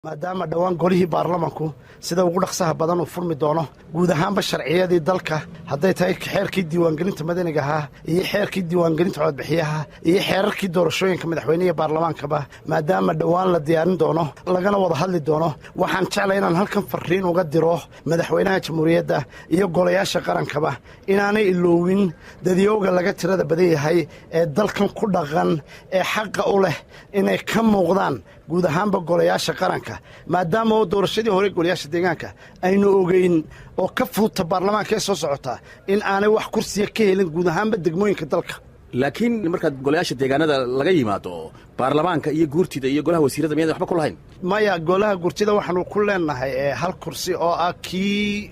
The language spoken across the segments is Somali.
Maadaama dhowaan golihii baarlamanku sida ugu dhaqsaha badan uu furmi doono, guud ahaanba sharciyadii dalka, hadday tahay xeerkii diiwaangelinta madaniga ahaa iyo xeerkii diiwaangelinta codbixiyaha iyo xeerarkii doorashooyinka madaxweyneha baarlamaankaba, maadaama dhowaan la diyaarin doono lagana wada hadli doono, waxaan jeclay inaan halkan fariin uga diro madaxweynaha jamhuuriyadda iyo golayaasha qarankaba inaanay iloowin dadyooga laga tirada badan yahay ee dalkan ku dhaqan ee xaqa u leh inay ka muuqdaan guud ahaanba golayaasha qaranka, maadaama oo doorashadii hore golayaasha deegaanka aynu ogeyn oo ka fududta baarlamaanka ee soo socota in aanay wax kursiya ka helin guud ahaanba degmooyinka dalka. Laakiin markaad golayaasha deegaanada laga yimaado, baarlamaanka iyo guurtida iyo golaha wasiirada miyadan waxba ku lahayn? Maya, golaha guurtida waxaanu ku leenahay hal kursi oo ah kii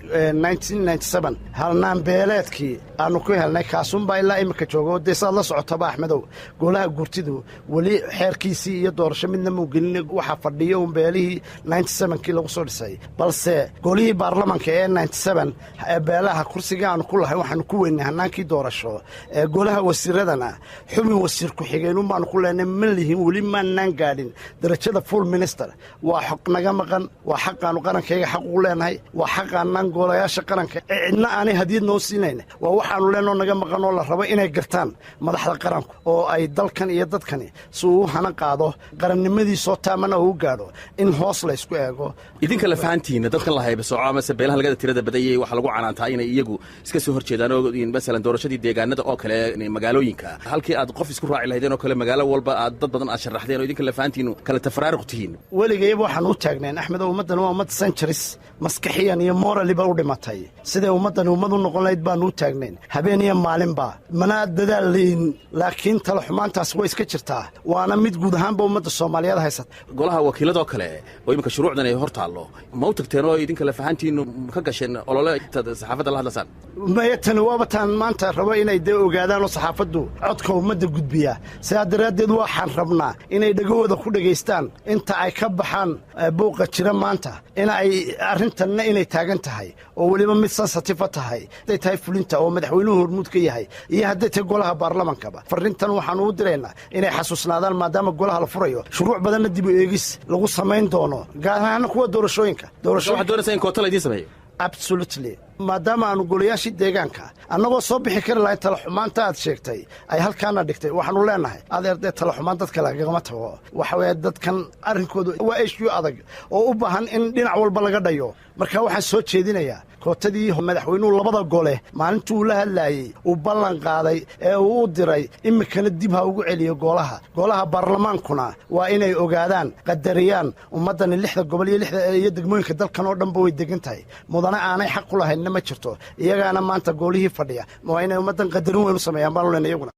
halnaanbeeleedkii aanu ku helnay, kaasunbaa ilaa iminka jooga. Oo dee saad la socotaba, Axmedow, golaha guurtidu weli xeerkiisii iyo doorasho midna muu gelin. Waxaa fadhiya un beelihii kii lagu soo dhisay. Balse golihii baarlamanka ee beelaha kursigii aanu ku lahay waxaanu ku weynay hanaankii doorasho. Golaha wasiiradana xubin wasiir ku-xigeenun baanu ku leenay, ma lihin, weli maanaan gaadhin darajada full minister. Waa xoq naga maqan, waa xaqaanu qarankayga xaq ugu leenahay, waa xaqaanaan golayaasha qaranka cidna aanay hadiyad noo siinayn. Waa waxaanu leenoo naga maqan oo la rabo inay gartaan madaxda qaranku oo ay dalkan iyo dadkani si uu u hana qaado qarannimadiisoo taamana uu gaadho in hoos la ysku eego. Idinka lafahantiina, dadkan la haybasooco amase beelaha lagada tirada badanyay, waxaa lagu canaantaa inay iyagu iska soo hor jeedaan oo masalan doorashadii deegaanada oo kale, magaalooyinka, halkii aad qof isku raaci lahaydeen oo kale, magaalo walba aad dad badan aad sharaxdeen oo idinka lafahantiinu kala tafaraaruq tihiin. Weligayaba waxaan u taagnayn, Axmed, oo ummaddan waa ummad centuries maskaxiyan iyo morally-ba u dhimatay. Siday ummaddani ummad u noqon lahayd baanu u taagnayn habeen iyo maalinba, mana dadaalayn, laakiin tala xumaantaas way iska jirtaa, waana mid guud ahaanba ummadda Soomaaliyeed haysata. Golaha wakiiladoo kale oo iminka shuruucdan ay hor taallo, ma u tagteen oo idinka lafahantiinu ka gasheen olole intaad saxaafadda la hadlasaan? Maya, tani waaba taan maanta rabo inay dee ogaadaan oo saxaafaddu codka ummadda gudbiyaa. Sidaa daraaddeed waxaan rabnaa inay dhegahooda ku dhegaystaan inta ay ka baxaan buuqa jira maanta, in ay arrintanna inay taagan tahay oo weliba mid sensitive tahay, hadday tahay fulinta oo madaxweynuhu hormuud ka yahay iyo hadday tahay golaha baarlamankaba. Farrintan waxaanu u diraynaa inay xasuusnaadaan, maadaama golaha la furayo, shuruuc badanna dib u eegis lagu samayn doono, gaar ahaan kuwa doorashooyinka. Waxaad doonaysaa in koota laydiin sameeyo? Absolutely, maadaama aanu golayaashii deegaanka annagoo soo bixi kari lahayn, tala xumaanta aad sheegtay ay halkaana dhigtay. Waxaanu leenahay, adeer, dee tala xumaan dadka lagagama tago. Waxa weeye dadkan arrinkoodu waa issue adag oo u baahan in dhinac walba laga dhayo. Marka waxaan soo jeedinayaa kootadii madaxweynuhu labada gole maalintii uu la hadlaayey uu ballan qaaday ee uu u diray, iminkana dib ha ugu celiyo golaha. Golaha baarlamaankuna waa inay ogaadaan, qadariyaan ummaddani lixda gobol iyo lixda iyo degmooyinka dalkan oo dhanba way degan tahay. Mudane aanay xaq u lahaynna ma jirto, iyagaana maanta goolihii fadhiya. Waa inay ummaddan qadarin weyn u sameeyaan baanu leenay iyaguna.